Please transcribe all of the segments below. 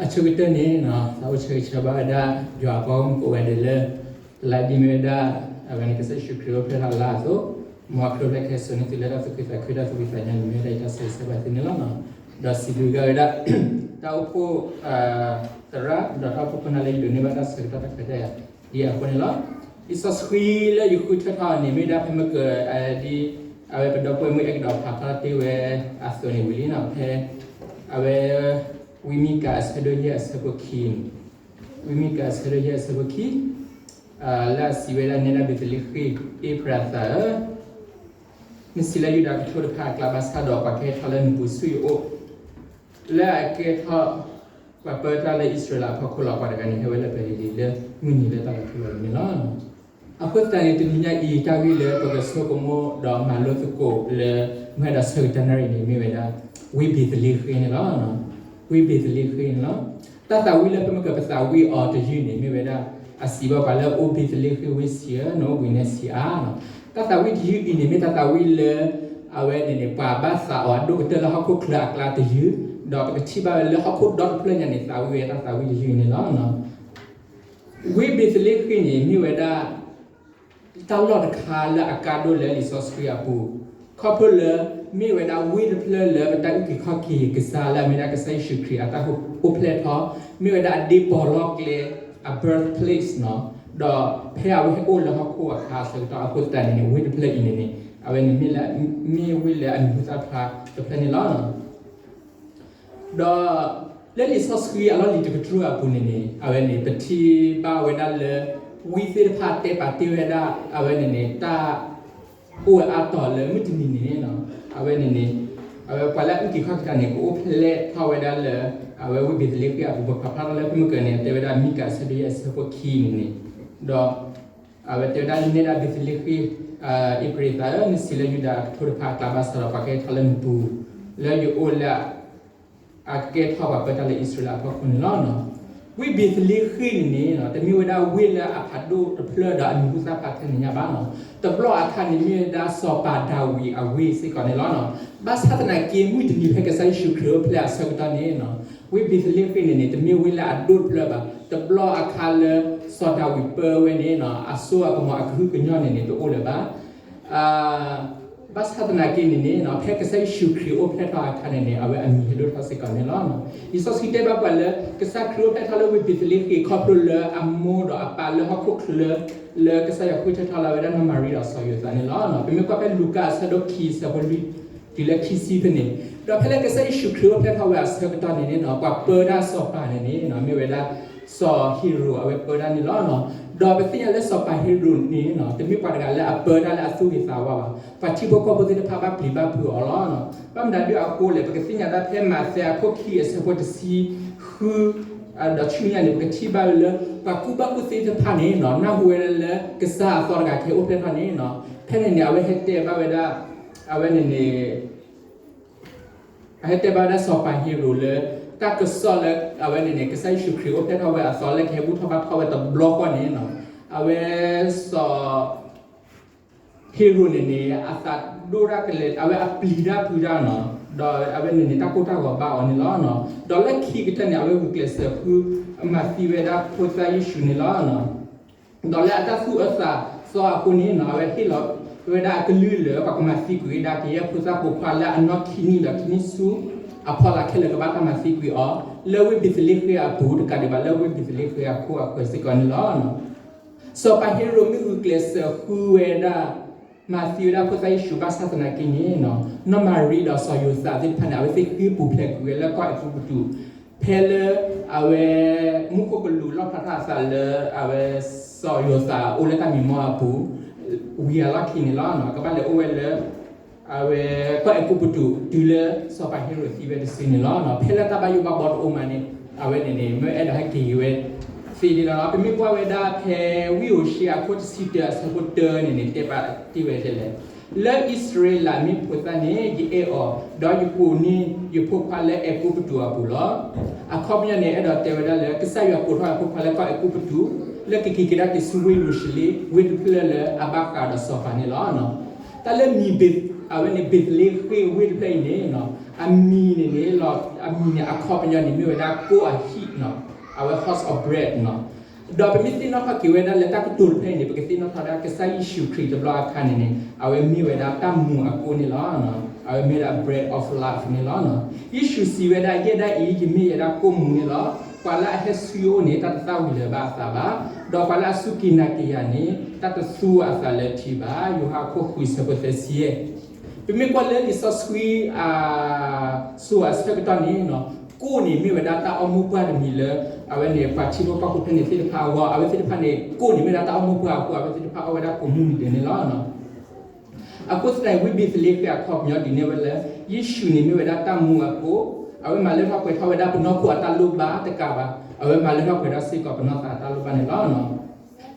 အဆိကတၢၢ်န့ၣ် သးအိၣ်ဆၢဂ့ၤဆၢဝါဘၣ်ဝဲဒၣ် ယွၤအပှၤဂီၢ်မုၢ်ကိးဂၤဒဲးလၢ တလါဒ်မ့ၢ်ဝဲဒၣ် အဝဲန့ၣ် ကစၢ်ယ့ၣ်ၡူးခရံာ်အိၣ်ဖျဲၣ်ထီၣ်လါအသိး, မ်အကြၢးဖျဲၣ်ခဲစိာ်န့ၢ်သုလၢတၢ်သူၣ်ဖှံသးခု တၢ်သူၣ်ဖှံသးညီန့ၣ် မ့ၢ်ဝဲဒၣ်ယတၢ်ဆၢဂ့ၤဆၢဝါသုန့ၣ်လီၤ. ဒီးစံးဘျုးက့ၤဝဲဒၣ် တၢ်အိၣ်ဖှိၣ်သရၣ် ဒီးတၢ်အိၣ်ဖှိၣ်ခိၣ်နၢ်လၢယဒိးန့ၢ်ဘၣ်တၢ်ဆၢကတီၢ်တၢ်ခွဲးတၢ်ယာ် ဒ်အဃိန့ၣ်လီၤ. လံာ်စီဆှံလၢယဃုထၢထီၣ်န့ၣ် မ့ၢ်ဝဲဒၣ်ဖဲမ့ၢ်က ဒ်အဝဲပဒီပုၢ်ဝဲၢ်မုၣ်အဲၣ်ကဒီးဖးထီၣ်တ့ၢ်ဝဲအသိးန့ၣ်ဝံၤလံနီၤ, ဖဲ အဝဲ ဝံမံကၤအဆၢဒိၣ်ယဲၢ်အဆၢဖိခံန့ၣ်, ဝံမံကၤအဆၢဒိၣ်ယဲၢ်အဆၢဖိခံ လၢအစံးဝဲဒၣ်နဲဒၣ်ဘ့းသလ့ဃ့ၣ်, အ့ဖရၤသးဧၢ, နစံးလၢယူဒၤကထိတဖၣ်အကျါ ဘၣ်ဆၣ်ဒီးပှၤကဟဲထီၣ်လၢနပူၤဆူယအိၣ် လၢအကဲထီၣ် ပှၤပၢတၢ်လၢအံၣ်စရ့လးအဖီခိၣ်လီၤ. ပှၤတဂၤန့ၣ် ဟဲဝဲလၢပှၤလံၤလံၤလၢမုၢ်နံၤလၢတၢ်လီၤထူလီၤန့ၣ်လီၤ. အဃိသတးန့ၣ် တနံၤညါအံၤ တၢ်ဂ့ၢ်လၢပကဆိကမိၣ်ဒီးမၤလိသကိးလၢ မုၢ်ဟဲဒီးဆၢကတီၢ်နၣ်ရံၣ်န့ၣ် မ့ၢ်ဝဲဒၣ် ဝံဘ့းသလ့ဃ့ၣ်န့ၣ်လီၤ. ဝံဘ့းသလ့ဃ့ၣ်န့ၣ်လီၤ. တၢ်သးဝံၣ်လၢပမ့ၢ်ကပသးဝံၣ်အီၤတယုၢ်န့ၣ် မ့ၢ်ဝဲဒၣ် အစံးဘၣ်ပှၤလၢအိၣ်ဘ့းသလ့ဃ့ၣ်ဝ့ၢ်ဆံးဧၢ, နအိၣ်ဘှံးနံၤဆံးဧါ. တၢ်သးဝံၣ်တယုၢ်အံၤန့ၣ် မ့ၢ်တၢ်သးဝံၣ်လၢ အဝဲန့ၣ်န့ၣ် ပှၤဘၣ်သးအီၤအဒိၣ်ကတၢၢ်လၢဟီၣ်ခိၣ်ချၢအကျါတယုၢ်, ဒီးပကထံၣ်ဘၣ်ဝဲလၢဟီၣ်ခိၣ်ဒီတဖျၢၣ်ညါန့ၣ် သးဝံၣ်ဝဲတၢ်သးဝံၣ်တယုၢ်အံၤန့ၣ်လီၤ. ဝံဘ့းသလ့ဃ့ၣ်န့ၣ် မ့ၢ်ဝဲဒၣ် တၢ်လီၢ်တခါလၢအကါဒိၣ်လၢလံာ်စီဆှံအပူၤ, ခီဖျိလၢ မ့ၢ်ဝဲဒၣ်ဝ့ၢ်တဖျၢၣ်လၢပတၢ်အုၣ်က့ၤခီၣ်က့ၤကစၢ်လၢအမ့ၢ်ဒၣ်ကစၢ်ယ့ၣ်ၡူးခရံာ်အတၢ်အိၣ်ဖျဲၣ်ထီၣ်, မ့ၢ်ဝဲဒၣ်အဒ့ပီၤလီၢ်ကျဲအ birthplace နီၤ, ဒီးဖဲအဝဲဟဲအိၣ်လၢဟီၣ်ခိၣ်အခါအဆၢကတီၢ်အဃိသတးန့ၣ်န့ၣ် ဝ့ၢ်တဖျၢၣ်အံၤန့ၣ်န့ၣ် အဝဲန့ၣ် မ့ၢ်ဝ့ၢ်လၢအမံၤဟူသၣ်ဖျါတဖျၢၣ်န့ၣ်လီၤ. ဒီးလၢလံာ်စီဆှံအလီၢ်လံၤတကတြူၢ်အပူၤန့ၣ်န့ၣ် အဝဲန့ၣ် ပထံၣ်ဘၣ်ဝဲဒၣ်လၢ ဝံသ့ၣ်တဖၣ်တဲပာ်တ့ၢ်ဝဲဒၣ် အဝဲန့ၣ်န့ၣ် တၢ်အိၣ်ဝဲအါတီၤလၢမုၢ်တနံၤန့ၣ်န့ၣ် အဝဲန့ၣ်န့ၣ် အဝဲပှၤလၢအအုၣ်က့ၤခီၣ်က့ၤတၢ်န့ၣ် ကအိၣ်ဖျဲၣ်ထီၣ်ဝဲဒၣ်လၢ အဝဲဝ့ၢ်ဘ့းသလ့ဃ့ၣ်အပူၤ ပဖးဖျါထီၣ်လၢဖဲမုၢ်ကၢၤန့ၣ် အတဲဝဲဒၣ်မံကၤအဆၢဒိၣ်ယဲၢ်အဆၢဖိခံန့ၣ်န့ၣ် ဒီး အဝဲတဲဝဲဒၣ်နဲဒၣ်ဘ့းသလ့ဃ့ၣ် အ့ဖရ့သးဧၢ, နစံးလၢယူဒၤကထိတဖၣ်အကျါ ဘၣ်ဆၣ်ဒီးပှၤကဟဲထီၣ်လၢနပူၤ လၢယအိၣ်လၢ အကဲထီၣ်ပှၤပၢတၢ်လၢအံၣ်စရ့လးအဖီခိၣ်န့ၣ်လီၤ. ဝ့ၢ်ဘ့းသလ့ဃ့ၣ်န့ၣ်န့ၣ် တမ့ၢ်ဝဲဒၣ်ဝ့ၢ်လၢအဖးဒိၣ်တဖျၢၣ်ဒီးအမံၤဟူသၣ်ဖျါထဲန့ၣ်ညါဘၣ်နီၤ. တဘျီအခါန့ၣ်မ့ၢ်ဝဲဒၣ်စီၤပၤဒၤဝံးအဝ့ၢ်စ့ၢ်ကီးန့ၣ်လီၤ. ဘၣ်ဆၣ်သနာ်က့ မုၢ်တနံၤဖဲကစၢ်ယ့ၣ်ၡူးခရံာ်အိၣ်ဖျဲၣ်အဆၢကတီၢ်န့ၣ် ဝ့ၢ်ဘ့းသလ့ဃ့ၣ်န့ၣ်န့ၣ် တမ့ၢ်ဝ့ၢ်လၢအဒိၣ်တဖျၢၣ်ဘၣ်. တဘျီအခါလၢ စီၤဒၤဝံးပၢဝဲန့ၣ် အစိအကမီၤအကဟုကညီၢ်န့ၣ်န့ၣ် တအိၣ်လၢၤဘၣ်. ဘၣ်ဆၣ်သနာ်က့န့ၣ်န့ၣ် ဖဲကစၢ်ယ့ၣ်ၡူးခရံာ်အိၣ်ဖျဲၣ်ထီၣ်အခါန့ၣ်န့ၣ် အဝဲအမံၤဟဲဒိၣ်ထီၣ်စ့ၢ်ကီးန့ၣ်လီၤ. လံာ်စီဆှံတဲဘၣ်ပှၤလၢ ကစၢ်ခရံာ်အိၣ်ဖျဲၣ်ထီၣ်လၢဝ့ၢ်ဘ့းသလ့ဃ့ၣ် ခီဖျိလၢအမိၢ်ဒီးအပၢ်လၢဟီၣ်ခိၣ်ချၢ လၢကစၢ်ယွၤဃုထၢထီၣ်လၢၤဝဲဒၣ်နီၢ်မၤရံဒီးစီၤယိၤသးန့ၣ်လီၤ. ပမ့ၢ်ကွၢ်ဖဲလူၤကၣ်အဆၢဒိၣ်ခံအဆၢဖိလွံၢ် တုၤလၢခံဆံဖဲန့ၣ်, ဒီးဖဲလၢကစၢ်ယ့ၣ်ၡူးခရံာ်အိၣ်ဖျဲၣ်ထီၣ်ဝဲအဆၢကတီၢ်န့ၣ်န့ၣ် ပှၤပၢတၢ်စီၤပၤန့ၣ်န့ၣ် မ့ၢ်ဝဲဒၣ် စီၤဟ့ရိာ်အဝဲပၢတၢ်န့ၣ်လီၤ. ဒီးပသ့ၣ်ညါလၢစီၤပၤဟ့ရိာ်န့ၣ် တမ့ၢ်ပှၤတဂၤလၢအပၢတၢ်လၢအသူၣ်ဂ့ၤသးဝါဘၣ်. ပှၤထံဖိကီၢ်ဖိသ့ၣ်တဖၣ်ဘၣ်ပျံၤဘၣ်ဖုးအီၤလီၤ. ဘၣ်မနုၤဒ်အဃိလဲၣ်, ပကသ့ၣ်ညါဒၣ်ဖဲမးသဲအခိၣ်ခံအဆၢဖိတဆံဃု ဒီးဆူညါန့ၣ် ပကထံၣ်ဘၣ်ဝဲလၢ ပှၤကူၣ်ဘၣ်ကူၣ်သ့သ့ၣ်တဖၣ်န့ၣ် နၢ်ဟူဝဲဒၣ်လၢကစၢ်အသီတဂၤကဟဲအိၣ်ဖျဲၣ်ထီၣ်န့ၣ်, ဖဲန့ၣ်န့ၣ် အဝဲဟဲတဲဘၣ်ဝဲဒၣ် အဝဲန့ၣ်န့ၣ် အဟဲတဲဘၣ်ဝဲဒၣ်စီၤပၤဟ့ရိာ်လၢ တၢ်ကစီၣ်လၢ အဝဲန့ၣ်န့ၣ် ကစၢ်ယ့ၣ်ၡူးခရံာ်အိၣ်ဖျဲၣ်ထီၣ်ဝဲအသီလၢကဟဲဘူၣ်ထီၣ်ဘါထီၣ်ဝဲတဘျီဃီန့ၣ်, အဝဲစီၤ ဟ့ရိာ်န့ၣ်န့ၣ် အသးဒိၣ်ဒၣ်ကလဲာ် အဝဲအပျံၤတၢ်ဖုးတၢ်နီၤ, ဒီးအဝဲန့ၣ်န့ၣ် တၢ်ကိၢ်တၢ်ဂီၤဘၣ်အီၤန့ၣ်လီၤ. ဒီးလၢခံကတၢၢ်န့ၣ် အဝဲဂုာ်ကျဲးစၢးဃု မၤသံဝဲဒၣ်ဖိသၣ်ယ့ၣ်ၡူးန့ၣ်လီၤ. ဒီးလၢအတၢ်သူၣ်အၢသးသီအဃိန့ၣ်နီၤ အဝဲဟ့ၣ်လီၤဝဲဒၣ်အကလုၢ်လၢ ပှၤကမၤသံကွံာ်ဝဲဒၣ် ကယဲၢ်ဖိသၣ်ပိာ်ခွါလၢအနီၢ်ခံနံၣ်ဒီးခံနံၣ်ဆူအဖီလာ်ခဲလၢာ် ကဘၣ်တၢ်မၤသံကွံာ်အီၤ လၢဝ့ၢ်ဘ့းသလ့ဃ့အပူၤ တကးဒံးဘၣ်လၢဝ့ၢ်ဘ့းသလ့ဃ့အခိၣ်အဃၢၤစ့ၢ်ကီးန့ၣ်လီၤ. စီၤပၤဟ့ရိာ်မ့ၢ်ဂုာ်ကျဲးစၢးဃုဝဲဒၣ် မၤသံဝဲဒၣ်ဖိသၣ်ယ့ၣ်ၡူးဘၣ်ဆၣ်သနာ်က့န့ၣ် နီၢ်မၤရံဒီးစီၤယိၤသးသ့ၣ်တဖၣ်န့ၣ် အဝဲသ့ၣ်ဃ့ၢ်ပူၤဖျဲးကွံာ်ဝဲလၢကီၢ်အဲၤကူပတူး ဖဲလၢ အဝဲ မူခိၣ်ကလူးလီၣ်ဖျါထီၣ်အသးလၢ အဝဲ စီၤယိၤသးအိၣ်လၢတၢ်မံမီၢ်အပူၤ ဝံၤအလီၢ်ခံန့ၣ်လီၤ. ကဘၣ်လဲၤအိၣ်ဝဲလၢ အဝဲ ကီၢ်အဲၤကူပတူး တုၤလၢစီၤပၤဟ့ရိာ်သံဝဲတစုန့ၣ်လီၤ. ဖဲလၢတၢ်ဘၣ်ယိၣ်ဘၣ်ဘီတအိၣ်မးန့ၣ် အဝဲန့ၣ်န့ၣ် မ့ၢ်အဲၣ်ဒိးဟဲက့ၤက့ၤဝဲသ့ဒ်လီၤ. ပမ့ၢ်ကွၢ်ဝဲဒၣ်ဖဲဝံၣ်ဧိၤၡ့အခိၣ်တဆံတၢအဆၢဖိတၢန့ၣ်န့ၣ် တဲပာ်တ့ၢ်ဝဲဒ်လဲၣ် လၢအံၣ်စရ့လးမ့ၢ်ဖိသၣ်န့ၣ် ယအဲၣ်အီၤ, ဒီးယကိးန့ၢ်ယဖိခွါလၢအဲၤကူပတူးအပူၤလီၤ. အခီပညီန့ၣ် အဲၣ်ဒိးတဲဝဲဒၣ်လၢ ကစၢ်ယွၤကိးထီၣ်အဖိခွါလၢကီၢ်အဲၤကူပတူး လၢကက့ၤက့ၤဒၣ်က့ၤဆူဝ့ၢ်ယရူၤၡလ့ၣ် ဝ့ၢ်တဖျၢၣ်လၢအဘၣ်ဃးဒီးစီၤပၤန့ၣ်လီၤ. တၢ်လၢမံၤဘ့း အဝဲန့ၣ် ဘ့းသလ့ဃ့ၣ်ဝ့ၢ်တဖျၢၣ်အံၤန့ၣ် အမံၤန့ၣ်န့ၣ် အမံၤန့ၣ်အခီပညီန့ၣ်မ့ၢ်ဝဲဒၣ်ကိၣ်အဟံၣ်, အဝဲ house of bread နီၤ. ဒီးပမ့ၢ်သ့ၣ်နီၣ်ထီၣ်က့ၤဝဲဒၣ်လၢတၢ်ကတိၤတဖျၢၣ်အံၤန့ၣ် ပကသ့ၣ်နီၣ်ထီၣ်ဝဲဒၣ်ကစၢ်ယ့ၣ်ၡူးခရံာ်တဘျီအခါန့ၣ်န့ၣ် အဝဲမ့ၢ်ဝဲဒၣ်တၢ်မူအကိၣ်န့ၣ်လီၤ. အဝဲမ့ၢ်ဝဲဒၣ် bread of life န့ၣ်လီၤ. ယ့ၣ်ၡူးစံးဝဲဒၣ် ယဲဒၣ်အံၤ ယမ့ၢ်ဝဲဒၣ်ကိၣ်မူန့ၣ်လီၤ. ပှၤလၢအဟဲဆူယအိၣ်န့ၣ် တၢ်တသၣ်ဝံၤလၢၤဘၣ်အသးဘၣ်, ဒီးပှၤလၢအစူၢ်က့ၤနာ်က့ၤယၤန့ၣ် တၢ်တသူအသးလၢထံဘၣ်. ယိၤဟၣ်အခိၣ်ဃုဆၢဖိသၢဆံ. ပမ့ၢ်ကွၢ်လၢလံာ်စီဆှံ စိၤအဆၢကတီၢ်န့ၣ် ကိၣ်န့ၣ်မ့ၢ်ဝဲဒၣ်တၢ်အီၣ်မိၢ်ပှၢ်တမံၤလၢ အဝဲန့ၣ် ပှၤထံဖိကီၢ်ဖိဖဲန့ၣ်သ့ၣ်တဖၣ်အဂီၢ်, အဝဲသ့ၣ်တဖၣ်န့ၣ် ကိၣ်န့ၣ်မ့ၢ်ဝဲဒၣ်တၢ်အီၣ်မိၢ်ပှၢ်အဃိ အဝဲသ့ၣ်တဖၣ်အီၣ်ဝဲဒၣ်ကိၣ်မူနံၤဒဲးန့ၣ်လီၤ. အဃိသတးန့ၣ် ဝ့ၢ်ဘ့းသလ့ဃ့ၣ်အခီပညီဒ်န့ၣ်ဝဲလၢ ယ့ၣ်ၡူးန့ၣ်မ့ၢ်ဝဲဒၣ်တၢ်မူအကိၣ်, အဝဲမၤလၢထီၣ်ပှဲၤထီၣ်ဝဲဒၣ်ပနီၢ်ခိအတၢ်လိၣ်ဘၣ်တကးဘၣ်, အဝဲမၤလၢထီၣ်ပှဲၤထီၣ်စ့ၢ်ကီးပနီၢ်သးအတၢ်လိၣ်ဘၣ်န့ၣ်လီၤ.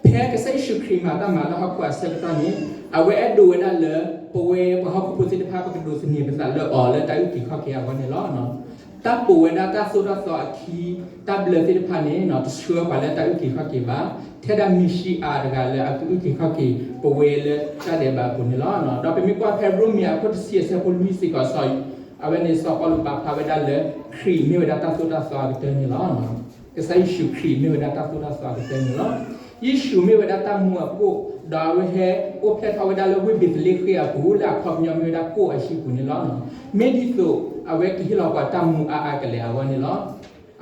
ဖဲကစၢ်ယ့ၣ်ၡူးခရံာ်မၤတၢ်မၤလၢဟီၣ်ခိၣ်အဆၢကတီၢ်န့ၣ် အဝဲအဲၣ်ဒိးဝဲဒၣ်လၢ ပဝဲပှၤဟီၣ်ခိၣ်ဖိသ့ၣ်တဖၣ် ပကဒိးသန့ၤပသးလၢအီၤလၢတၢ်အုၣ်က့ၤခီၣ်က့ၤအဂီၢ်န့ၣ်လီၤ. တၢ်ပိာ်ဝဲဒၣ်တၢ်သိၣ်တၢ်သီအခံ တၢ်ဘျၢသ့ၣ်တဖၣ်န့ၣ် တဆှၢပှၤလၢတၢ်အုၣ်က့ၤခီၣ်က့ၤဘၣ်, ထဲဒၣ်မ့ၤၡံအၤတဂၤလၢအကအုၣ်က့ၤခီၣ်က့ၤပဝဲလၢတၢ်ဒဲးဘးအပူၤန့ၣ်လီၤ. ဒီးပမ့ၢ်ကွၢ်ဖဲရိမ့ၤအခိၣ်တဆံအဆၢဖိလွံၢ်စ့ၢ်ကီး အဝဲန့ၣ်စီၤပီလူးပာ်ဖျါဝဲဒၣ်လၢ ခရံာ်မ့ၢ်ဝဲဒၣ်တၢ်သိၣ်တၢ်သီအကတၢၢ်န့ၣ်လီၤ. ကစၢ်ယ့ၣ်ၡူးခရံာ်မ့ၢ်ဝဲဒၣ်တၢ်သိၣ်တၢ်သီအကတၢၢ်န့ၣ်လီၤ. ယ့ၣ်ၡူးမ့ၢ်ဝဲဒၣ်တၢ်မူအကိၣ်, ဒီးအဝဲဟဲအိၣ်ဖျဲၣ်ထီၣ်ဝဲဒၣ်လၢဝ့ၢ်ဘ့းသလ့ဃ့ၣ်အပူၤ လၢအခီပညီမ့ၢ်ဝဲဒၣ်ကိၣ်အဟံၣ်ပူၤန့ၣ်လီၤ. မ့ၢ်ဒ်သိး အဝဲကဟ့ၣ်လီၤပှၤတၢ်မူအါအါကလဲာ်အဂီၢ်န့ၣ်လီၤ.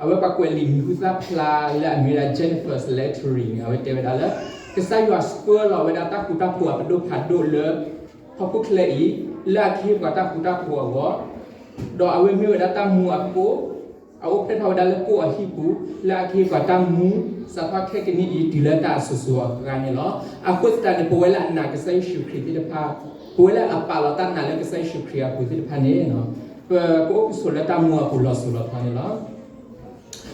အဝဲပှၤကွဲးလံာ်မံၤဟူသၣ်ဖျါလၢအမ့ၢ်ဝဲဒၣ် Jennifer Slattery န့ၣ် အဝဲတဲဝဲဒၣ်လၢ ကစၢ်ယွၤဆှၢလီၤဝဲဒၣ်တၢ်ဃူတၢ်ဖိးအပဒိၣ်ဖးဒိၣ်လၢ ဟီၣ်ခိၣ်ချၢအံၤ လၢအကဟ့ၣ်ပှၤတၢ်ဃူတၢ်ဖိးအဂီၢ်, ဒီးအဝဲမ့ၢ်ဝဲဒၣ်တၢ်မူအကိၣ်, အအိၣ်ဖျဲၣ်ထီၣ်ဝဲဒၣ်လၢကိၣ်အဟံၣ်ပူၤ လၢအကဟ့ၣ်ပှၤတၢ်မူ စးထီၣ်ခဲကနံၣ်အံၤတုၤလၢတၢ်အစိၤစိၤအဃၣ်န့ၣ်လီၤ. အဃိသတးန့ၣ် ပဝဲလၢအနာ်ကစၢ်ယ့ၣ်ၡူးခရံာ်သ့ၣ်တဖၣ်, ပဝဲလၢအပာ်လီၤတၢ်နာ်လၢကစၢ်ယ့ၣ်ၡူးခရံာ်အပူၤသ့ၣ်တဖၣ်န့ၣ် ပကအိၣ်ကဆိးလၢတၢ်မူအပူၤလီၤစိၤလီၤထီန့ၣ်လီၤ.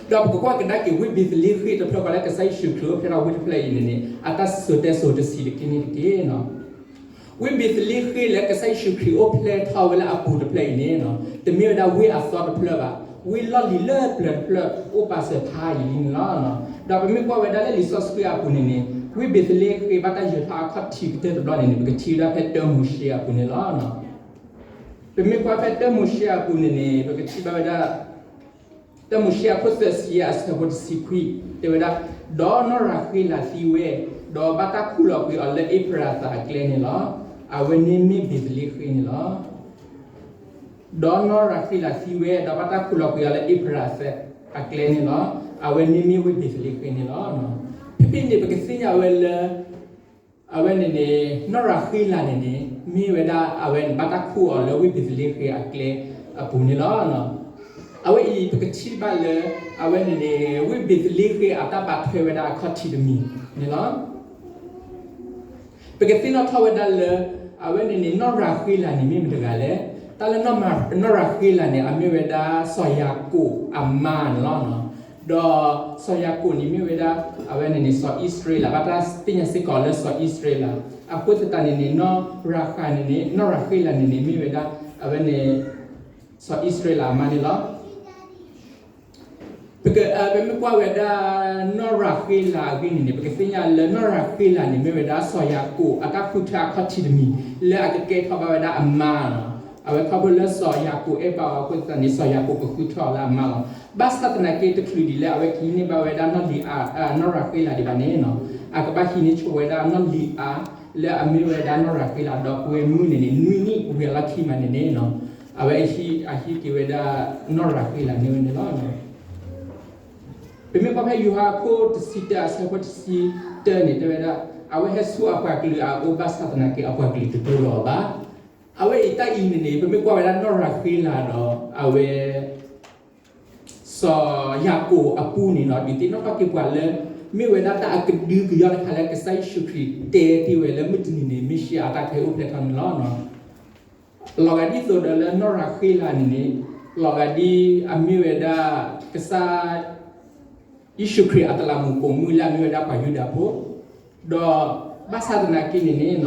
ဒီးပကကွၢ်ကဒါက့ၤဝ့ၢ်ဘ့းသလ့ဃ့ၣ်တဖျၢၣ် ပှၤလၢကစၢ်ယ့ၣ်ၡူးခရံာ်အိၣ်ဖျဲၣ်ထီၣ်ဝ့ၢ်တဖျၢၣ်အံၤန့ၣ်န့ၣ် အတၢ်စံၣ်စိၤတဲစိၤတဆံးတက့ၢ်န့ၣ်တက့ၢ်. ဝ့ၢ်ဘ့းသလ့ဃ့ၣ်လၢကစၢ်ယ့ၣ်ၡူးခရံာ်အိၣ်ဖျဲၣ်ထီၣ်ဝဲလၢအပူၤတဖျၢၣ်အံၤန့ၣ် တမ့ၢ်ဝဲဒၣ်ဝ့ၢ်အသီတဖျၢၣ်ဘၣ်, ဝ့ၢ်လီၢ်လံၤလၢပျၢၤတဖျၢၣ်အိၣ်ပာ်စၢၤဖးယံာ်လံန့ၣ်လီၤ. ဒီးပမ့ၢ်ကွၢ်ဝဲဒၣ်လၢလံာ်စီဆှံအပူၤန့ၣ်န့ၣ် ဝ့ၢ်ဘ့းသလ့ဃ့ၣ်ဘၣ်တၢ်ယၢၤထီၣ်အခီၣ်ထံးကတၢၢ်တဘျီန့ၣ်န့ၣ် ပကထံၣ်ဝဲဒၣ်ဖဲတၢမိၤၡ့အပူၤန့ၣ်လီၤ. ပမ့ၢ်ကွၢ်ဖဲတၢမိၤၡ့အပူၤန့ၣ်န့ၣ် ပကထံၣ်ဘၣ်ဝဲဒၣ် တၢမိၤၡ့အခိၣ်သၢဆံယဲၢ်အဆၢဖိတဆံခွံ တဲဝဲဒၣ်, ဒီးနီၢ်ရၤဃ့လးသံဝဲ, ဒီးဘၣ်တၢ်ခူၣ်လီၤကွံာ်အီၤလၢအ့ဖရၤသးအကျဲန့ၣ်လီၤ. အဝဲန့ၣ်မ့ၢ်ဘ့းသလ့ဃ့ၣ်န့ၣ်လီၤ. ဒီးနီၢ်ရၤဃ့လးသံဝဲ, ဒီးဘၣ်တၢ်ခူၣ်လီၤကွံာ်အီၤလၢအ့ဖရၤသးအကျဲန့ၣ်လီၤ. အဝဲန့ၣ်မ့ၢ်ဝ့ၢ်ဘ့းသလ့ဃ့ၣ်န့ၣ်လီၤ. ဖဲဖဲန့ၣ် ပကသ့ၣ်ညါဝဲလၢ အဝဲန့ၣ်န့ၣ် နီၢ်ရၤဃ့လးန့ၣ်န့ၣ် မ့ၢ်ဝဲဒၣ်အဝဲန့ၣ် ဘၣ်တၢ်ခူၣ်အီၤလၢဝ့ၢ်ဘ့းသလ့ဃ့ၣ်အကျဲအပူၤန့ၣ်လီၤ. အဝဲအံၤ ပကထံၣ်ဘၣ်လၢ အဝဲန့ၣ်န့ၣ် ဝ့ၢ်ဘ့းသလ့ဃ့ၣ်အတၢ်ဘၣ်ထွဲဝဲဒၣ်အခီၣ်ထံးတမံၤန့ၣ်လီၤ. ပကသ့ၣ်နီၣ်ထီၣ်ဝဲဒၣ်လၢ အဝဲန့ၣ်န့ၣ် နီၢ်ရၤဃ့လးန့ၣ် မ့ၢ်မတဂၤလဲၣ်. တၢ်လၢနီၢ်ရၤဃ့လးန့ၣ် အမ့ၢ်ဝဲဒၣ်စီၤယၤကိာ်အမါန့ၣ်လီၤ. ဒီးစီၤယၤကိာ်န့ၣ်မ့ၢ်ဝဲဒၣ် အဝဲန့ၣ်န့ၣ် စီၤအံၣ်စရ့လး, ဘၣ်တၢ်သ့ၣ်ညါစ့ၢ်ကီးလၢစီၤအံၣ်စရ့လး. အဃိသတးန့ၣ်န့ၣ် နီၢ်ရၤဃ့န့ၣ်န့ၣ် နီၢ်ရၤဃ့လးန့ၣ်န့ၣ် မ့ၢ်ဝဲဒၣ် အဝဲန့ၣ် စီၤအံၣ်စရ့လးအမါန့ၣ်လီၤ. ပက ပမ့ၢ်ကွၢ်ဝဲဒၣ် နီၢ်ရၤဃ့လးအဂ့ၢ်န့ၣ်န့ၣ် ပကသ့ၣ်ညါလၢနီၢ်ရၤဃ့လးန့ၣ် မ့ၢ်ဝဲဒၣ်စီၤယၤကိာ်အတၢ်ဃုထၢအခီၣ်ထံးတမံၤ လၢအကကဲထီၣ်ဘၣ်ဝဲဒၣ်အမါလီၤ. အဝဲခီဖျိလၢစီၤယၤကိာ်အဲၣ်ဘၣ်အီၤအဃိသတးန့ၣ် စီၤယၤကိာ်ကဃုထၢအီၤလၢအမါလီၤ. ဘၣ်ဆၣ်သနာ်က့ တချုးဒံးလၢအဝဲကဟံးန့ၢ်ဘၣ်ဝဲဒၣ်နီၢ်လံၤအၤ နီၢ်ရၤဃ့လးဒံးဘၣ်န့ၣ် အကဘၣ်ဟံးန့ၢ်ဆိဝဲဒၣ်နီၢ်လံၤအၤ လၢအမ့ၢ်ဝဲဒၣ်နီၢ်ရၤဃ့လး ဒီပုၢ်ဝဲၢ်မုၣ်န့ၣ်န့ၣ် နွံနံၣ်ဝံၤအလီၢ်ခံမးန့ၣ်န့ၣ် အဝဲအဟံးက့ၤဝဲဒၣ်နီၢ်ရၤဃ့လးန့ၣ်ဝဲန့ၣ်လီၤ. ပမ့ၢ်ကွၢ်ဖဲယိၤဟၣ်အခိၣ်တဆံတၢအဆၢဖိတဆံတၢန့ၣ် တဲဝဲဒၣ် အဝဲဟဲဆူအပှၤကလုာ်အအိၣ်ဘၣ်ဆၣ်သနာ်က့ အပှၤကလုာ်တဒိလီၤအီၤဘၣ်. အဝဲအံၤတၢ်အံၤန့ၣ်န့ၣ် ပမ့ၢ်ကွၢ်ဝဲဒၣ်နီၢ်ရၤဃ့လးဒီး အဝဲ စီၤယၤကိာ်အပူၤန့ၣ်လီၤ. ဒုးသ့ၣ်နီၣ်ထီၣ်က့ၤပှၤလၢ မ့ၢ်ဝဲဒၣ်တၢ်အကဒုကယီၢ်တခါလၢကစၢ်ယ့ၣ်ၡူးခရံာ်တဲတ့ၢ်ဝဲလၢမုၢ်တနံၤန့ၣ် မ့ၢ်ၡံအၤတၢ်ကဟဲအိၣ်ဖျဲၣ်ထီၣ်န့ၣ်လီၤ. လီၤဂာ်ဒ်သိးဒီးလၢနီၢ်ရၤဃ့လးန့ၣ်န့ၣ် လီၤဂာ်ဒ်အမ့ၢ်ဝဲဒၣ် ကစၢ်ယ့ၣ်ၡူးခရံာ်အတလးမူးပိာ်မုၣ်လၢအမ့ၢ်ဝဲဒၣ်ပှၤယူဒၤဖိ ဒီးဘၣ်ဆၣ်သနာ်က့န့ၣ်န့ၣ် နီၢ်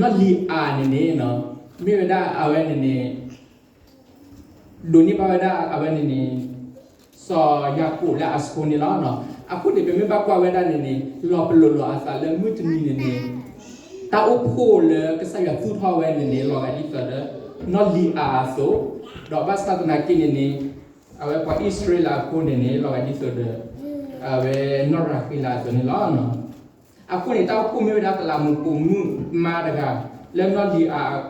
လံၤအၤန့ၣ်န့ၣ် မ့ၢ်ဝဲဒၣ်အဝဲန့ၣ်န့ၣ် ဒိးန့ၢ်ဘၣ်ဝဲဒၣ်အဝဲန့ၣ်န့ၣ် စီၤယၤကိာ်လၢအဆိန့ၣ်လီၤ. အဃိန့ၣ် ပမ့ၢ်ဘၣ်ကွၢ်ဝဲဒၣ်န့ၣ်န့ၣ် လီၤပလိာ်လိာ်အသးလၢမုၢ်တနံၤန့ၣ်န့ၣ် တၢ်အိၣ်ဖှိၣ်လၢကစၢ်ယွၤသူၣ်ထီၣ်ဝဲန့ၣ်န့ၣ် လီၤဂာ်ဒ်သိးဒီး နီၢ်လံၤအၤအသိး, ဒီးဘၣ်ဆၣ်သနာ်က့န့ၣ်န့ၣ် အဝဲပှၤအံၣ်စရ့လးအဖိန့ၣ်န့ၣ် လီၤဂာ်ဒ်သိးဒီး အဝဲနီၢ်ရၤဃ့လးအသိးန့ၣ်လီၤ. အဃိန့ၣ် တၢ်အိၣ်ဖှိၣ်မ့ၢ်ဝဲဒၣ်တလးမူးပိာ်မုၣ်မါတဂၤ လၢနီၢ်လံၤအၤ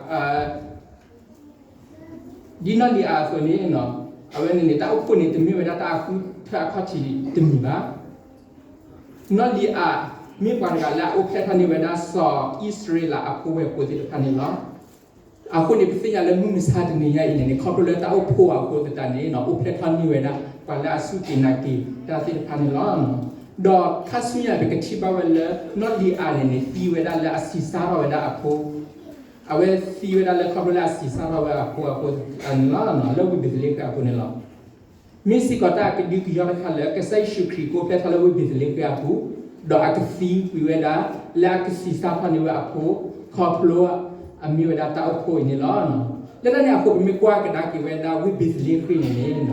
ဒ်နီၢ်လံၤအၤအသိးန့ၣ် အဝဲန့ၣ်န့ၣ် တၢ်အိၣ်ဖှိၣ်န့ၣ် တမ့ၢ်ဝဲဒၣ်တၢ်အဃုထၢအခီၣ်ထံးတမံၤဘၣ်. နီၢ်လံၤအၤ မ့ၢ်ပှၤတဂၤလၢအအိၣ်ဖျဲၣ်ထီၣ်န့ၢ်ဝဲဒၣ်စီၤအံၣ်စရ့လးအဖိဝဲၢ်ကိာ်သ့ၣ်တဖၣ်န့ၣ်လီၤ. အဃိန့ၣ် ပသ့ၣ်ညါလၢမုၢ်မဆါတနံၤညါအံၤန့ၣ်န့ၣ် ခီဖျိလၢတၢ်အိၣ်ဖှိၣ်အဃိသတးန့ၣ် အိၣ်ဖျဲၣ်ထီၣ်န့ၢ်ဝဲဒၣ်ပှၤလၢအစူၢ်က့ၤနာ်က့ၤတၢ်သ့ၣ်တဖၣ်န့ၣ်လီၤ. ဒီးခါဆူညါပကထံၣ်ဘၣ်ဝဲလၢ နီၢ်လံၤအၤန့ၣ်န့ၣ် သံဝဲဒၣ်လၢအဆံးစၢ်ထီၣ်ဝဲဒၣ်အဖိ အဝဲသံဝဲဒၣ်လၢခီဖျိလၢအဆံးစၢ်ထီၣ်ဝဲအဖိအဃိန့ၣ်လီၤ. လၢဝ့ၢ်ဘ့းသလ့ဃ့အပူၤန့ၣ်လီၤ. မ့ၢ်စ့ၢ်ကီးတၢ်အကဒုကယီတခါလၢ ကစၢ်ယ့ၣ်ၡူးခရံာ်ကအိၣ်ဖျဲၣ်ထီၣ်လၢဝ့ၢ်ဘ့းသလ့ဃ့အပူၤ, ဒီးအကသံကွံာ်ဝဲဒၣ် လၢအကဆံးစၢ်ထီၣ်န့ၢ်ဝဲအဖိ ခီဖျိအမ့ၢ်ဝဲဒၣ်တၢ်အိၣ်ဖှိၣ်အံၤန့ၣ်လီၤ. လၢတၢ်န့ၣ်အဃိ ပမ့ၢ်ကွၢ်ကဒါက့ၤဝဲဒၣ်ဝ့ၢ်ဘ့းသလ့ဃ့န့ၣ်န့ၣ်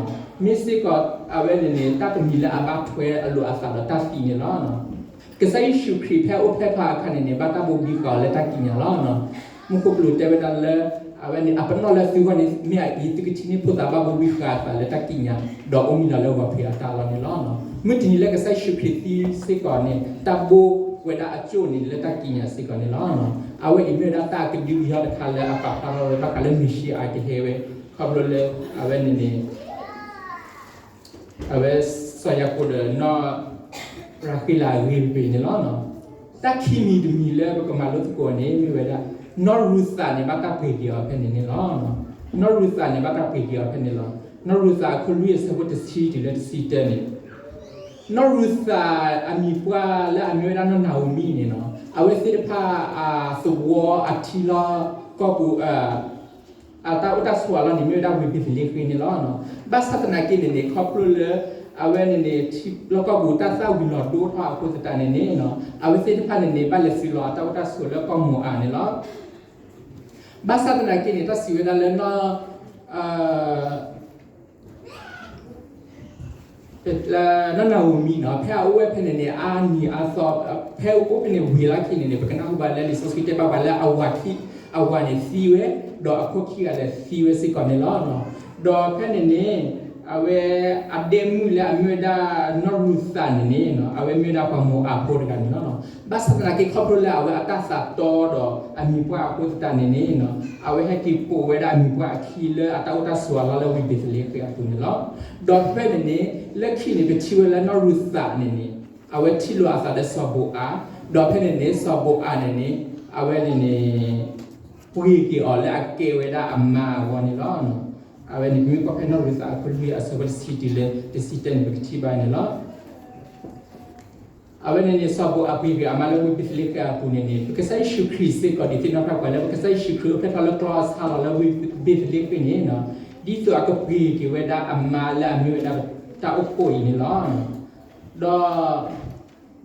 မ့ၢ်စ့ၢ်ကီးအဝဲန့ၣ်န့ၣ် တၢ်တမံၤလၢအဘၣ်ထွဲအလိာ်အသးဒီးတၢ်သံန့ၣ်လီၤ. ကစၢ်ယ့ၣ်ၡူးခရံာ်ဖဲအအိၣ်ဖျဲၣ်ထီၣ်အခါန့ၣ်န့ၣ် ဘၣ်တၢ်ဘိးဘံဃာ်အီၤလၢတၢ်ကံးညာ်လီၤ. မူခိၣ်ကလူးတဲဝဲဒၣ်လၢ အဝဲန့ၣ် အပနီၣ်လၢသုဂီၢ်န့ၣ် မ့ၢ်အအံၤ သုကထံၣ်န့ၢ်ဖိသၣ်ဘၣ်ဘိးဘံဃာ်အသးလၢတၢ်ကံးညာ် ဒီးအိၣ်မံလီၤလၢဂီၤဖံးအတၢ်လီၢ်န့ၣ်လီၤ. မုၢ်တနံၤလၢကစၢ်ယ့ၣ်ၡူးခရံာ်သံစ့ၢ်ကီးန့ၣ် တၢ်ဘိးဝဲဒၣ်အကၠိၣ်န့ၣ်လၢတၢ်ကံးညာ်စ့ၢ်ကီးန့ၣ်လီၤ. အဝဲအံၤမ့ၢ်ဝဲဒၣ်တၢ်အကဒုကယီတခါလၢအပာ်ဖျါထီၣ်ဝဲဘၣ်ဃးလၢမ့ၣ်ၡံအၤကဟဲဝဲ ခီဖျိလၢ အဝဲန့ၣ်န့ၣ် အဝဲစီၤယၤကိာ်ဒီးနီၢ်ရၤဃ့လးအဂ့ၢ်ပ့ၤန့ၣ်လီၤ. တၢ်ခံမံၤတမံၤလၢပကမၤလိသကိးန့ၣ် မ့ၢ်ဝဲဒၣ် နီၢ်ရူၤသးန့ၣ် ဘၣ်တၢ်ပှ့ၤက့ၤအီၤဖဲန့ၣ်န့ၣ်လီၤ. နီၢ်ရူၤသးန့ၣ် ဘၣ်တၢ်ပှ့ၤက့ၤအီၤဖဲန့ၣ်လီၤ. နီၢ်ရူၤသးအခိၣ်လွံၢ်အဆၢဖိတဆံတုၤလၢတဆံတၢန့ၣ် နီၢ်ရူၤသးအမံၤပှၢ်လၢအမ့ၢ်ဝဲဒၣ်နီၢ်နၤဧိၤမံန့ၣ်လီၤ. အဝဲသ့ၣ်တဖၣ်အသဝီအထံလီၢ်ကီၢ်ပူၤ အတၢ်အိၣ်တၢ်ဆိးအလီၢ်န့ၣ် မ့ၢ်ဝဲဒၣ်ဝ့ၢ်ဘ့းသလ့ဃ့န့ၣ်လီၤ. ဘၣ်ဆၣ်သနာ်က့န့ၣ်န့ၣ် ခီဖျိလၢ အဝဲန့ၣ်န့ၣ် ထံလီၢ်ကီၢ်ပူၤတၢ်သၣ်ဝံၤလီၤဒိထီၣ်အဃိသတးန့ၣ်န့ၣ် အဝဲသ့ၣ်တဖၣ်န့ၣ်န့ၣ် ဘၣ်လဲၤသုးလီၤအတၢ်အိၣ်တၢ်ဆိးလၢကီၢ်မိၤအၤန့ၣ်လီၤ. ဘၣ်ဆၣ်သနာ်က့န့ၣ် တၢ်စံးဝဲဒၣ်လၢ နီၢ်နၤဧိၤမံန့ၣ် ဖဲအအိၣ်ဝဲဖဲန့ၣ်န့ၣ် အါနံၤအါသီ ဖဲအအိၣ်ဖဲန့ၣ်ဝံၤလီၢ်ခံန့ၣ်န့ၣ် ပကနၢ်ဟူဘၣ်လၢလံာ်စီဆှံတဲဘၣ်ပှၤလၢအဝၤခံ အဝၤန့ၣ်သံဝဲ ဒီးအခိၣ်ခံဂၤဒီးသံဝဲစ့ၢ်ကီးန့ၣ်လီၤ. ဒီးဖဲန့ၣ်န့ၣ် အဝဲအဒဲမုၣ်လၢအမ့ၢ်ဝဲဒၣ်နီၢ်ရူၤသးန့ၣ်န့ၣ် အဝဲမ့ၢ်ဝဲဒၣ်ပှၤမိၤအၤဖိတဂၤန့ၣ်လီၤ. ဘၣ်ဆၣ်သနာ်က့ ခီဖျိလၢအဝဲအတၢ်သးတီဒီးအမံၤပှၢ်အဃိသတးန့ၣ်န့ၣ် အဝဲဟဲက့ၤပိာ်ဝဲဒၣ်အမံၤပှၢ်အခံလၢအတၢ်အိၣ်တၢ်ဆိးအလီၢ်လၢဝ့ၢ်ဘ့းသလ့ဃ့အပူၤန့ၣ်လီၤ. ဒီးဖဲန့ၣ်န့ၣ် လၢခံန့ၣ် ပထံၣ်ဝဲလၢနီၢ်ရူၤသးန့ၣ်န့ၣ် အဝဲထံၣ်လိာ်အသးဒီးစီၤဘိးအၤ, ဒီးဖဲန့ၣ်န့ၣ် စီၤဘိးအၤန့ၣ်န့ၣ် အဝဲန့ၣ်န့ၣ် ပှ့ၤက့ၤအီၤလၢအကဲဝဲဒၣ်အမါအဂီၢ်န့ၣ်လီၤ. အဝဲန့ၣ် ပမ့ၢ်ကွၢ်ဖဲနီၢ်ရူၤသးအခိၣ်လွံၢ်အဆၢဖိတဆံတုၤလၢတဆံတၢန့ၣ် ပကထံၣ်ဘၣ်န့ၣ်လီၤ. အဝဲန့ၣ်န့ၣ် စီၤဘိးအၤပှ့ၤက့ၤအမါလၢဝ့ၢ်ဘ့းသလ့ဃ့အပူၤန့ၣ်န့ၣ် ပကစၢ်ယ့ၣ်ၡူးခရံာ်စ့ၢ်ကီး ဒုးသ့ၣ်နီၣ်ထီၣ်ပှၤလၢ ပကစၢ်ယ့ၣ်ၡူးခရံာ်အိၣ်ဖျဲၣ်ထီၣ်လၢကျီအဆါလီၤလၢဝ့ၢ်ဘ့းသလ့ဃ့န့ၣ် ဒ်သိးအကပှ့ၤက့ၤဝဲဒၣ်အမါလၢအမ့ၢ်ဝဲဒၣ်တၢ်အိၣ်ဖှိၣ်အံၤန့ၣ်လီၤ.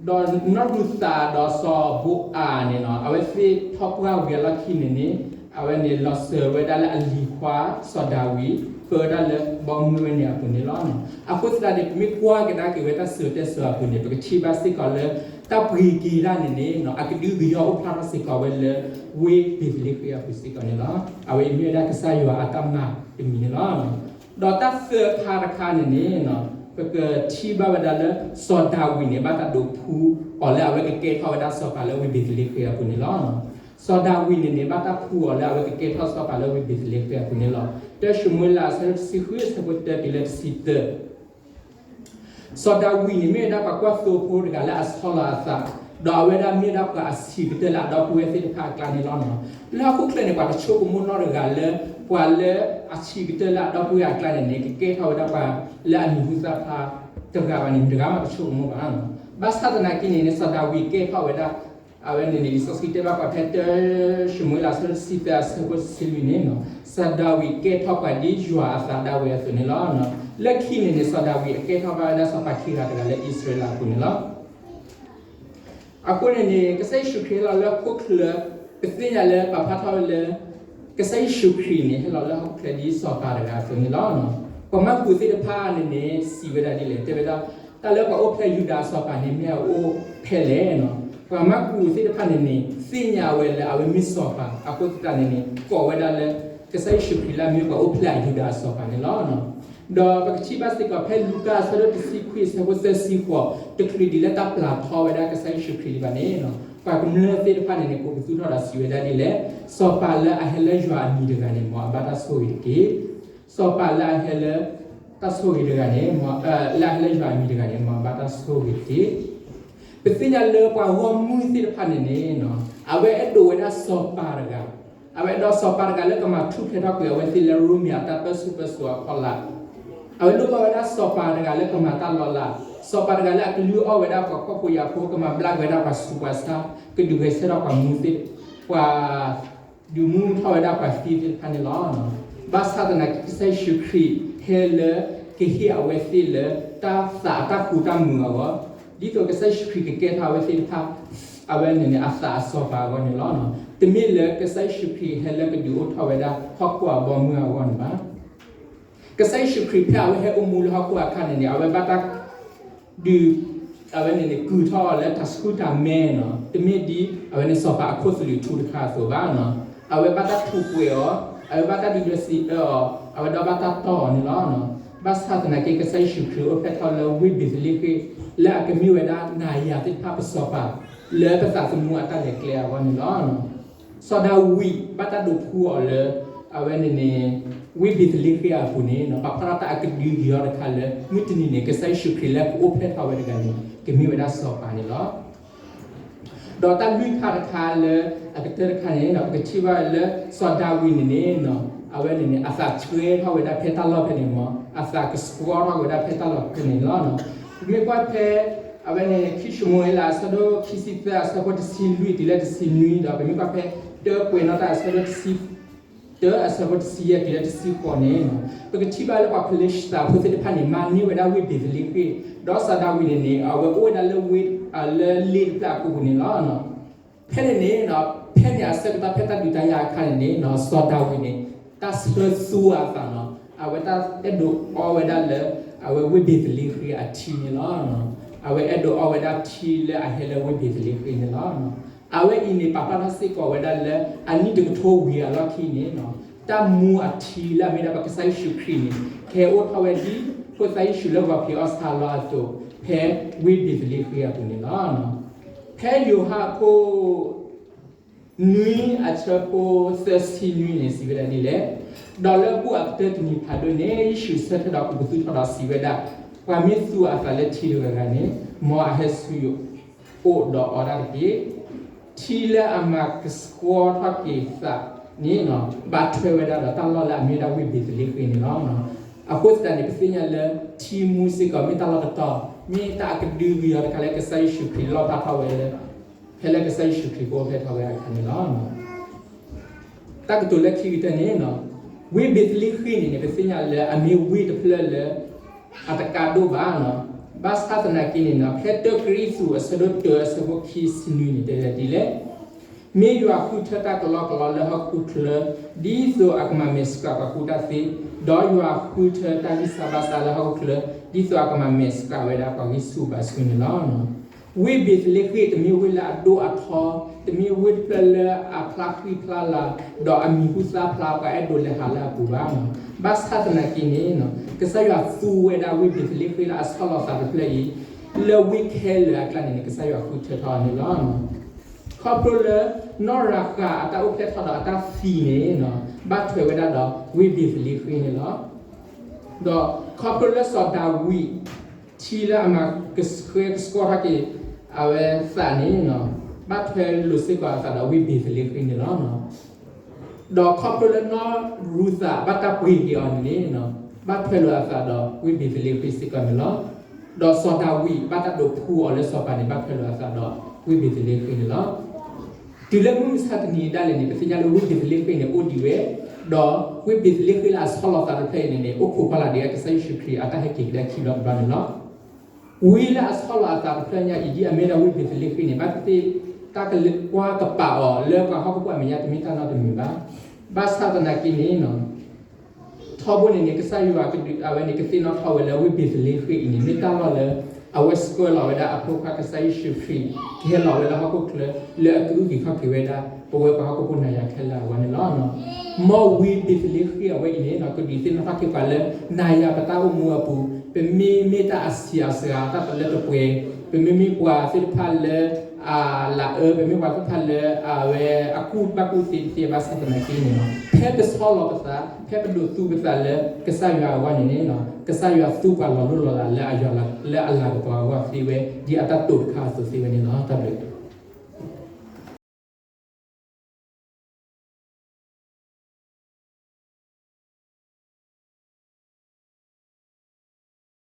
ဒီး ဒီးနီၢ်ရူၤသးဒီးစီၤဘိးအၤန့ၣ်လီၤ အဝဲသ့ၣ်ထီၣ်ပှၢ်ဝံၤအလီၢ်ခံန့ၣ်န့ၣ် အဝဲန့ၣ်လီၤစၢၤဝဲဒၣ်လၢအလံၤခွါစီၤဒၤဝံး ပၢဝဲဒၣ်လၢဘီမုၢ်ဝဲန့ၣ်အပူၤန့ၣ်လီၤ. အဃိသတးန့ၣ် ပမ့ၢ်ကွၢ်ကဒါက့ၤဝဲတၢ်စၢၤတဲစိၤအပူၤန့ၣ် ပကထံၣ်ဘၣ်စ့ၢ်ကီးလၢ တၢ်ပှ့ၤက့ၤဒၣ်န့ၣ်န့ၣ် အကဒုကယီအိၣ်ဖျါထီၣ်စ့ၢ်ကီးဝဲလၢ ဝ့ၢ်ဘ့းသလ့ဃ့အပူၤစ့ၢ်ကီးန့ၣ်လီၤ. အဝဲအံၤမ့ၢ်ဝဲဒၣ်ကစၢ်ယွၤအတၢ်မၤတမံၤန့ၣ်လီၤ. ဒီးတၢ်သၢခါတခါန့ၣ်န့ၣ် ပကထံၣ်ဘၣ်ဝဲဒၣ်လၢ စီၤဒၤဝံးန့ၣ် ဘၣ်တၢ်ဒိးဖှူအီၤလၢအဝဲကကဲထီၣ်ဝဲဒၣ်စီၤပၤလၢဝ့ၢ်ဘ့းသလ့ဃ့အပူၤန့ၣ်လီၤ. စီၤဒၤဝံးန့ၣ်န့ၣ် ဘၣ်တၢ်ဖှူအီၤလၢအဝဲကကဲထီၣ်စီၤပၤလၢဝ့ၢ်ဘ့းသလ့ဃ့အပူၤန့ၣ်လီၤ. တၢၡမူၤအ့လးအဆၢဒိၣ်တဆံဃုအဆၢဖိတၢတုၤလၢတဆံသၢ စီၤဒၤဝံးန့ၣ် မ့ၢ်ဝဲဒၣ်ပှၤကွၢ်သိဖိတဂၤလၢအဆီလီၤအသး, ဒီးအဝဲဒၣ်မ့ၢ်ဝဲဒၣ်ပှၤအဆံးကတၢၢ်လၢအဒီပုၢ်ဝဲၢ်သ့ၣ်တဖၣ်အကျါန့ၣ်လီၤ. လၢဟီၣ်ခိၣ်ချၢန့ၣ် ပှၤတဆိကမိၣ်နီတဂၤလၢ ပှၤလၢအဆံးကတၢၢ်လၢအဒီပုၢ်ဝဲၢ်အကျါန့ၣ်န့ၣ် ကကဲထီၣ်ဝဲဒၣ်ပှၤလၢအမံၤဟူသၣ်ဖျါတဂၤဘၣ်န့ၣ် မတၤဂၤမးတဆိကမိၣ်ဘၣ်. ဘၣ်ဆၣ်သနာ်က့န့ၣ်န့ၣ် စီၤဒၤဝံးကဲထီၣ်ဝဲဒၣ် အဝဲန့ၣ်န့ၣ် လံာ်စီဆှံတဲဘၣ်ပှၤဖဲတၢၡမူၤအ့လးအဆၢဒိၣ်တဆံသၢအဆၢဖိတဆံလွံၢ်န့ၣ်, စီၤဒၤဝံးကဲထီၣ်ပှၤဒ်ယွၤအသးဒၣ်ဝဲအသိးန့ၣ်လီၤ. လၢခံန့ၣ်န့ၣ် စီၤဒၤဝံးအကဲထီၣ်ဘၣ်ဝဲဒၣ်စီၤပၤခံဂၤတဂၤလၢအံၣ်စရ့လးအပူၤန့ၣ်လီၤ. အဃိန့ၣ်န့ၣ် ကစၢ်ယ့ၣ်ၡူးခရံာ်ဟဲလီၤလၢဟီၣ်ခိၣ်ချၢ ပသ့ၣ်ညါလၢပာ်ဖျါထီၣ်ဝဲလၢ ကစၢ်ယ့ၣ်ၡူးခရံာ်န့ၣ် ဟဲလီၤလၢဟီၣ်ခိၣ်ချၢဒ်စီၤပၤတဂၤအသိးန့ၣ်လီၤ. ပှၤမၢကူးသ့ၣ်တဖၣ်န့ၣ်န့ၣ် စံးဝဲဒၣ်ဒ်လဲၣ်, တဲဝဲဒၣ် တၢ်လၢပှၤအိၣ်ဖျဲၣ်ယူဒၤအစီၤပၤန့ၣ် မ့ၢ်အအိၣ်ဖဲလဲၣ်. ပှၤမၢကူးသ့ၣ်တဖၣ်န့ၣ်န့ၣ် သ့ၣ်ညါဝဲလၢအဝဲမ့ၢ်စီၤပၤအဃိသတးန့ၣ်န့ၣ် ကိးဝဲဒၣ်လၢ ကစၢ်ယ့ၣ်ၡူးခရံာ်လၢအမ့ၢ်ပှၤအိၣ်ဖျဲၣ်အယူဒၤအစီၤပၤန့ၣ်လီၤ. ဒီးပကထံၣ်ဘၣ်စ့ၢ်ကီးဖဲလူၤကၣ်အဆၢဒိၣ်တဆံခွံအဆၢဖိသၢဆံဃိး တချုးဒံးလၢတၢ်ပျၢ်ထီဝဲဒၣ်ကစၢ်ယ့ၣ်ၡူးခရံာ်ဒံးဘၣ်န့ၣ် ပှၤကမျၢၢ်သ့ၣ်တဖၣ်န့ၣ်န့ၣ် ကိးပသူထီၣ်ဒီးစံးဝဲဒၣ်ဒ်လဲၣ်, စီၤပၤလၢအဟဲလၢယွၤအမံၤတဂၤန့ၣ် မ်အဘၣ်တၢ်ဆိၣ်ဂ့ၤတက့ၢ်. စီၤပၤလၢအဟဲလၢ တၢ်ဆိၣ်ဂ့ၤတဂၤန့ၣ် မ် လၢအဟဲလၢယွၤအမံၤတဂၤန့ၣ် မ်အဘၣ်တၢ်ဆိၣ်ဂ့ၤတက့ၢ်. ပသ့ၣ်ညါလၢပှၤဂီၢ်မုၢ်သ့ၣ်တဖၣ်န့ၣ်န့ၣ် အဝဲအဲၣ်ဒိးဝဲဒၣ်စီၤပၤတဂၤ, အဝဲအဲၣ်ဒိးစီၤပၤတဂၤလၢကမၤထူၣ်ဖျဲးထီၣ်ကွံာ်အဝဲသ့ၣ်လၢရိမ့ၤအတၢ်ပၢဆူၣ်ပၢစိးအဖီလာ်, အဝဲလိၣ်ဘၣ်ဝဲဒၣ်စီၤပၤတဂၤလၢကမၤတၢ်လီၤလး, စီၤပၤတဂၤလၢအကလုၢ်အီၣ်ဝဲဒၣ်ပှၤဖှီၣ်ဖိယာ်ဖိ, ကမၤဘျါက့ၤဝဲဒၣ်ပှၤဆူးပှၤဆါ, ကဒုးဂဲၤဆၢထၢၣ်ပှၤမူသ့ၣ်, ပှၤ ဒုးမူထီၣ်ဝဲဒၣ်ပှၤသံသ့ၣ်တဖၣ်န့ၣ်လီၤ. ဘၣ်ဆၣ်သနာ်က့ ကစၢ်ယ့ၣ်ၡူးခရံာ်ဟဲလၢကဟ့ၣ်အဝဲသ့ၣ်လၢတၢ်သးအတၢ်ဃူတၢ်မုာ်အဂီၢ်, ဒ်သိးကစၢ်ယ့ၣ်ၡူးခရံာ်ကကဲထီၣ်အဝဲသ့ၣ်တဖၣ် အဝဲန့ၣ်န့ၣ် အသးအစီၤပၤအဂီၢ်န့ၣ်လီၤ. တမ့ၢ်လၢကစၢ်ယ့ၣ်ၡူးခရံာ်ဟဲလၢကဒုးအိၣ်ထီၣ်ဝဲဒၣ်ဟီၣ်ခိၣ်အဘီမုၢ်အဂီၢ်န့ၣ်ဘၣ်. ကစၢ်ယ့ၣ်ၡူးခရံာ်ဖဲအဝဲဟဲအိၣ်မူလၢဟီၣ်ခိၣ်အခါန့ၣ်န့ၣ် အဝဲဘၣ်တၢ် ဒုး အဝဲန့ၣ်န့ၣ် ကုၢ်ထီၣ်အီၤလၢတၢ်ဆူၣ်တၢ်မဲနီၤ, တမ့ၢ်ဒ်အဝဲန့ၣ်စီၤပၤအခိၣ်သလုးထူတခါအသိးဘၣ်နီၤ. အဝဲဘၣ်တၢ်ထူးပှဲၤအီၤ, အဝဲဘၣ်တၢ်ဒုးဒွဲၣ်စံးအၢအီၤ, အဝဲဒီးဘၣ်တၢ်တီၢ်အီၤန့ၣ်လီၤ. ဘၣ်ဆၣ်သနာ်က့ ကစၢ်ယ့ၣ်ၡူးခရံာ်အိၣ်ဖျဲၣ်ထီၣ်လၢဝ့ၢ်ဘ့းသလ့ဃ့ၣ် လၢအကမ့ၢ်ဝဲဒၣ်နၤယၤသ့ၣ်တဖၣ်ပစီၤပၤ လၢပသးသမူအတၢ်လဲၤကျဲအဂီၢ်န့ၣ်လီၤ. စီၤဒၤဝံးဘၣ်တၢ်ဒိးဖှူအီၤလၢ အဝဲန့ၣ်န့ၣ် ဝ့ၢ်ဘ့းသလ့ဃ့ၣ်အပူၤန့ၣ် ပာ်ဖျါထီၣ်တၢ်အကဒုကယီၤတခါလၢ မုၢ်တနံၤန့ၣ် ကစၢ်ယ့ၣ်ၡူးခရံာ်လၢကအိၣ်ဖျဲၣ်ထီၣ်ဝဲတဂၤန့ၣ် ကမ့ၢ်ဝဲဒၣ်စီၤပၤန့ၣ်လီၤ. ဒီးတၢ်လွံၢ်ခါတခါလၢအကတၢၢ်တခါန့ၣ် ပကထံၣ်ဘၣ်လၢစီၤဒၤဝံးန့ၣ်န့ၣ် အဝဲန့ၣ်န့ၣ် အသးဆှဲထီၣ်ဝဲဒၣ်ဖဲတၢ်လီၢ်ဖဲန့ၣ်မ့ၢ် အသးကဆှီထီၣ်ဝဲဒၣ်ဖဲတၢ်လီၢ်ဖဲန့ၣ်လီၤ. ပမ့ၢ်ကွၢ်ဖဲ အဝဲန့ၣ် ခံၡမူၤအ့လး အဆၢဒိၣ်ခံဆံသၢ အဆၢဖိတဆံလွံၢ်တုၤလၢတဆံနွံ ဒီးပမ့ၢ်ကွၢ်ဖဲ တၢကွဲးနီၣ်တၢ် အဆၢဒိၣ်တဆံ တၢ အဆၢဖိတဆံယဲၢ်တုၤလၢတဆံဃိးန့ၣ် ပကထံၣ်ဘၣ်လၢပှၤဖလ့ၡသးဖိသ့ၣ်တဖၣ်န့ၣ် မၤန့ၢ်ဝဲဒၣ်ဝ့ၢ်ဘ့းသလ့ဃ့ၣ်, ဒီးစီၤဒၤဝံးန့ၣ်န့ၣ် အဝဲအိၣ်ဝဲဒၣ်လၢဝ့ၢ် လၢလ့တဖျၢၣ်အပူၤပူၤန့ၣ်လီၤ. ဖဲန့ၣ်န့ၣ် ဖဲန့ၣ်အဆၢကတီၢ်ဖဲတၢ်ဒုးတၢ်ယၤအခါန့ၣ်န့ၣ် စီၤဒၤဝံးန့ၣ် တၢ်ဆှၢသူအသးနီၤ အဝဲတၢ်အဲၣ်ဒိးအီဝဲဒၣ်လၢ အဝဲဝ့ၢ်ဘ့းသလ့ဃ့ၣ်အထံန့ၣ်လီၤ. အဝဲအဲၣ်ဒိးအီဝဲဒၣ်ထံလၢအဟဲလၢဝ့ၢ်ဘ့းသလ့ဃ့ၣ်န့ၣ်လီၤ. အဝဲအံၤန့ၣ် ပာ်ဖျါထီၣ်စ့ၢ်ကီးဝဲဒၣ်လၢ အနံၣ်တကထိဝံၤအလီၢ်ခံန့ၣ် တၢ်မူအထံလၢအမ့ၢ်ဒၣ်ပကစၢ်ယ့ၣ်ၡူးခရံာ်န့ၣ် ကဟဲအိၣ်ထီၣ်ဝဲဒ် ဖိသၣ်ယ့ၣ်ၡူးလၢပှၤဖံးအီၣ်ဆါလီၤအသိး ဖဲဝ့ၢ်ဘ့းသလ့ဃ့ၣ်အပူၤန့ၣ်လီၤ. ဖဲယိၤဟၣ်အခိၣ် နွံအဆၢဖိသၢဆံနွံန့ၣ် စံးဝဲဒၣ်ဒ်လဲၣ်, ဒီးလၢအဘူၣ်အကတၢၢ်တနံၤဖးဒိၣ်န့ၣ် ယ့ၣ်ၡူးဆၢထၢၣ်ဒီးကိးပသူထီၣ်ဒီးစံးဝဲဒၣ်, ပှၤမ့ၢ်သူအသးလၢထံတဂၤဂၤန့ၣ် မ်အဟဲဆူယအိၣ်ဒီးအီတၢ်တက့ၢ်. ထံလၢအမၤကဆှီထီၣ်က့ၤသးန့ၣ် ဘၣ်ထွဲဝဲဒၣ်ဒီးတၢ်လီၢ်လၢအမ့ၢ်ဝဲဒၣ်ဝ့ၢ်ဘ့းသလ့ဃ့ၣ်န့ၣ်လီၤ. အဃိသတးန့ၣ် ပသ့ၣ်ညါလၢ ထံမူစ့ၢ်ကီးမ့ၢ်တၢ်လီၢ်တတီၤ, မ့ၢ်တၢ်အကဒုကယီၤတခါလၢကစၢ်ယ့ၣ်ၡူးခရံာ်လီၣ်ဖျါထီၣ်ဝဲလၢ ဖဲလၢကစၢ်ယ့ၣ်ၡူးခရံာ်ကအိၣ်ဖျဲၣ်ထီၣ်ဝဲအခါန့ၣ်လီၤ. တၢ်ကတိၤလၢခံကတၢၢ်န့ၣ် ဝ့ၢ်ဘ့းသလ့ဃ့ၣ်န့ၣ်န့ၣ် ပသ့ၣ်ညါလၢအမ့ၢ်ဝ့ၢ်တဖျၢၣ်လၢ အတကးဒိၣ်ဘၣ်နီၤ. ဘၣ်ဆၣ်သနာ်က့န့ၣ်နီၤ ဖဲတၢကရံၣ်သူးအဆၢဒိၣ်တၢအဆၢဖိခံဆံနွံန့ၣ် တဲဝဲဒ်လဲၣ်, မ့ၢ်ယွၤဃုထၢတၢ်ကလီကလီလၢဟီၣ်ခိၣ်ချၢ ဒ်သိးအကမၤမဲာ်ဆှးပှၤကူၣ်တၢ်သ့, ဒီးယွၤဃုထၢတၢ်ဂံၢ်စၢ်ဘါစၢ်လၢဟီၣ်ခိၣ်ချၢ ဒ်သိးအကမၤမဲာ်ဆှးဝဲဒၣ်ပှၤဂံၢ်ဆူၣ်ဘါဆူၣ်န့ၣ်လီၤ. ဝ့ၢ်ဘ့းသလ့ဃ့ၣ်တမ့ၢ်ဝ့ၢ်လၢအဒိၣ်အထီ, တမ့ၢ်ဝ့ၢ်တဖျၢၣ်လၢအဖျါဃံဖျါလၤ, ဒီးအမံၤဟူသၣ်ဖျါပှၤအဲၣ်ဒိးလဲၤဟးလၢအပူၤဘၣ်. ဘၣ်ဆၣ်သနာ်က့န့ၣ် ကစၢ်ယွၤသူဝဲဒၣ်ဝ့ၢ်ဘ့းသလ့ဃ့ၣ်လၢအဆီၣ်လီၤသးတဖျၢၣ်အံၤ လၢဝ့ၢ်ခဲလၢာ်အကျါန့ၣ်န့ၣ် ကစၢ်ယွၤဃုထၢထီၣ်အီၤန့ၣ်လီၤ. ခီဖျိလၢ နီၢ်ရၤဃးအတၢ်အိၣ်ဖျဲၣ်ထီၣ်ဒီးအတၢ်သံန့ၣ် ဘၣ်ထွဲဝဲဒၣ်ဒီးဝ့ၢ်ဘ့းသလ့ဃ့ၣ်န့ၣ်လီၤ. ဒီးခီဖျိလၢစီၤဒၤဝံး ထံလၢအမၤကဆှဲကဆှီထီၣ်က့ၤ အဝဲသးန့ၣ် ဘၣ်ထွဲလိာ်စ့ၢ်ကီးအသးဒီးဝ့ၢ်ဘ့းသလ့ဃ့ၣ်န့ၣ်လီၤ. ဒီးခီဖျိလၢနီၢ်ရူၤသးဘၣ်တၢ်ပှ့ၤက့ၤအီၤန့ၣ်န့ၣ် ဘၣ်ထွဲလိာ်အသးဒီးဝ့ၢ်ဘ့းသလ့ဃ့ၣ်စ့ၢ်ကီးန့ၣ်လီၤ. ဒီးစီၤဒၤဝံးဘၣ်တၢ်ဒိးဖှူအီၤလၢစီၤပၤန့ၣ် ဘၣ်ထွဲလိာ်အသးဒီးဝ့ၢ်ဘ့းသလ့ဃ့ၣ်န့ၣ်လီၤ. တုၤလၢမုၢ်မဆါတနံၤဒၣ်လဲာ်န့ၣ် ပသ့ၣ်ညါလၢဝ့ၢ်ဘ့းသလ့ဃ့ၣ်န့ၣ် အိၣ်ဒံးဝဲ, ဒီးဝ့ၢ်ဘ့းသလ့ဃ့ၣ်လၢအဆီၣ်လီၤသးတဖျၢၣ်အံၤန့ၣ်န့ၣ် အိၣ်ခိးကွၢ်လၢ်ဒံးကစၢ်ယ့ၣ်ၡူးခရံာ်အတၢ်ဟဲက့ၤကဒါခံဘျီတဘျီန့ၣ်လီၤ. ဝ့ၢ်လၢအဆီၣ်လီၤအသးတဖျၢၣ်ညါအံၤ ဒ်အမ့ၢ်ဒၣ်ဝ့ၢ်ဘ့းသလ့ဃ့ၣ်န့ၣ် ဘၣ်သ့ၣ်သ့ၣ် တၢ်ကလဲၤကွၢ်ကပာ်အီၤလၢပှၤဟီၣ်ခိၣ်ဖိအမဲာ်ညါတမ့ၢ်တၢ်နီတမံၤဘၣ်. ဘၣ်ဆၣ်သနာ်က့န့ၣ် ထီဘိန့ၣ်န့ၣ် ကစၢ်ယွၤအဝဲန့ၣ် ကသ့ၣ်နီၣ်ထီၣ်ဝဲလၢဝ့ၢ်ဘ့းသလ့ဃ့ၣ်အံၤန့ၣ် မ့ၢ်တၢ်လီၢ်လၢ အဝဲဆှၢလီၤဝဲဒၣ်အဖိခွါကစၢ်ယ့ၣ်ၡူးခရံာ် ကဟဲလီၤဝဲလၢဟီၣ်ခိၣ်ချၢ လၢအကအုၣ်က့ၤခီၣ်က့ၤဝဲဒၣ် ပဝဲပှၤဟီၣ်ခိၣ်ဖိနၤယၤခဲလၢာ်အဂီၢ်န့ၣ်လီၤ. မ်ဝံၤဘ့းသလ့ဃ့ၣ်အဝဲအံၤန့ၣ် ကဒုးသ့ၣ်နီၣ်ထီၣ်က့ၤပှၤလၢ နၤယၤပတၢ်အိၣ်မူအပူၤ ပမ့မ့ၢ်တၢ်အဆံးအစှၤ တၢ်တလၢတပှဲၤ, ပမ့မ့ၢ်ပှၤသ့ၣ်တဖၣ်လၢ အလၤအၢ, ပမ့ၢ်ပှၤသ့ၣ်တဖၣ်လၢ အဝဲအကူၣ်ဘၣ်ကူၣ်သ့တသ့ဘၣ်ဆၣ်သနာ်က့န့ၣ်လီၤ. ဖဲပဆီလီၤပသး, ဖဲပဒိးသူပသးလၢကစၢ်ယွၤအဂီၢ်န့ၣ်န့ၣ်လီၤ, ကစၢ်ယွၤသူပှၤလီၤလိၢ်လီၤလးလၢအယွၤ လၢအလၤကပီၤအဂီၢ်သ့ဝဲ ဒ်အတၢ်တိာ်တခါအသိးသ့ဝဲန့ၣ်လီၤ. တၢ်ဘျုး